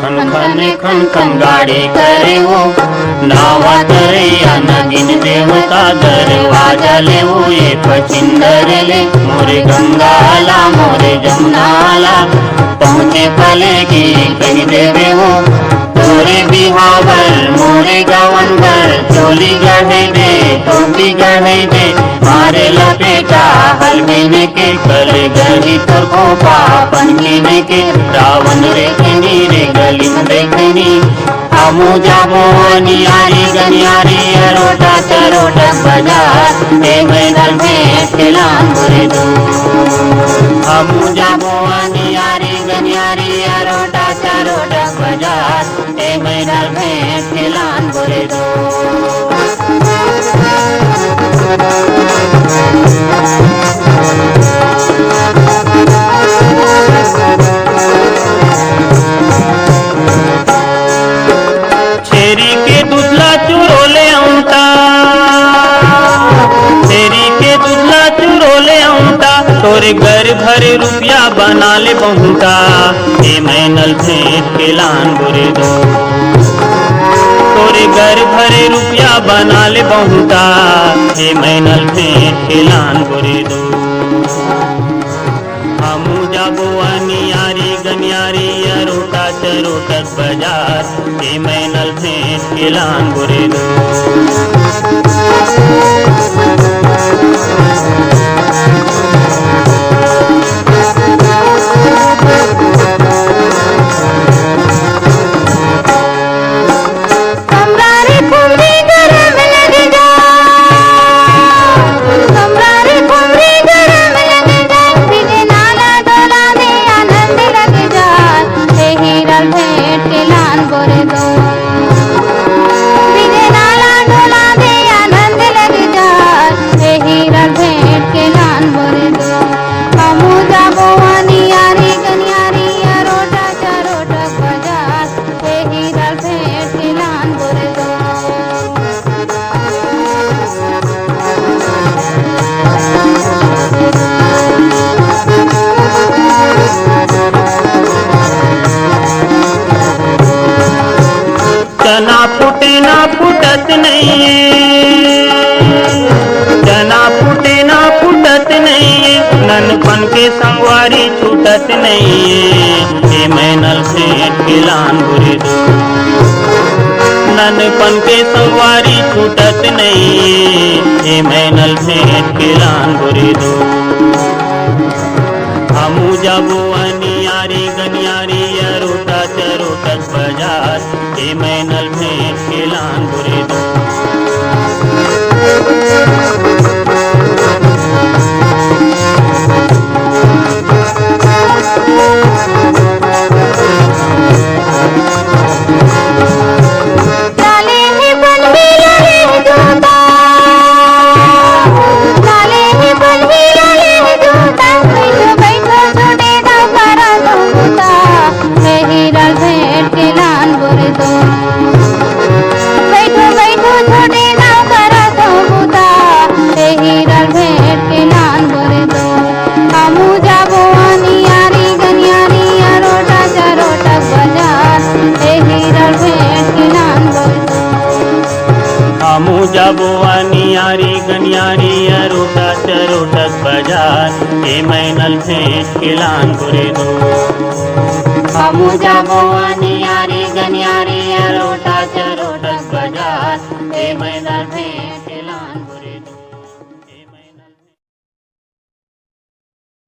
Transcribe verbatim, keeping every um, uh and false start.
खन खन खन खन गाड़ी करे वो, नावा तरैया नगिन देवता दरवाजा ले वो, ये पचिंदर ले मोरे गंगा ला, मोरे जमुना ला, पहुँचे पले के कहि देवे वो, तोरे बिहाव बर, मोरे गवन बर, चोली गढ़ई दे, टोपी गढ़ई दे, मारे लपेटा हलमेने के, कले गढ़ी तोर खोपा पनकीने के, रावन रे कनी रे गली में देखनी। हमू जाबो अनियारी गनियारी, अरोटा चरोटा बजार, ए मैनल भेंट के लान बोरे दो। हमू जाबो अनियारी गनियारी, अरोटा चरोटा बजार, ए मैनल भेंट के लान बोरे दो। छेरी के दूध ला चुरोले अउंटा, छेरी के दूध ला चुरोले अउंटा, तोरे घर भरे रुपया बना ले बहुंटा, ए मैनल भेंट के लान बोरे दो। तोरे घर भरे रुपया बना ले बहुंटा, ए मैनल भेंट के लान बोरे दो। हमू जाबो अनियारी गनियारी, अरोटा चरोटक बजार, ए मैनल भेंट के लान बोरे दो। कमरा रे कुमरी गरम लग जा, कमरा रे कुमरी गरम लग जा, बिजनाला डोला दे आनंद लग जा, ए हीरल भेंट के लान बोरे दो। बिजनाला डोला दे आनंद लग जा, ए हीरल भेंट के लान बोरे दो। हमू जाबो अनियारी गनियारी, अरोटा चरोटा बजार, ए हीरल भेंट के लान बोरे दो। चना फूटे ना फूटत नइये, चना फूटे ना फूटत नइये, ननपन के संगवारी छूटत नइये, ए मैनल भेंट के लान बोरे दो। ननपन के संगवारी छूटत नइये, ए मैनल भेंट के लान बोरे दो। हमू जाबो अनियारी गनियारी, अरोटा चरोटक बजार, ए मैनल भेंट के लान बोरे दो। डाले हे बनही ला रे जूता, डाले हे बनही ला रे जूता, बइठो बइठो छोटे दाऊ करा तो बूता, ए हीरल भेंट के लान बोरे दो। बइठो बइठो छोटे दाऊ करा तो बूता, ए हीरल भेंट के लान बोरे दो। हमू जाबो अनियारी गनियारी, अरोटा चरोटक बजार, ए हीरल भेंट के लान बोरे दो। हमू जाबो अनियारी गनियारी, अरोटा चरोटक बजार, ए मैनल भेंट के लान बोरे दो। हमू जाबो अनियारी गनियारी, अरोटा चरोटक बजार, ए मैनल भेंट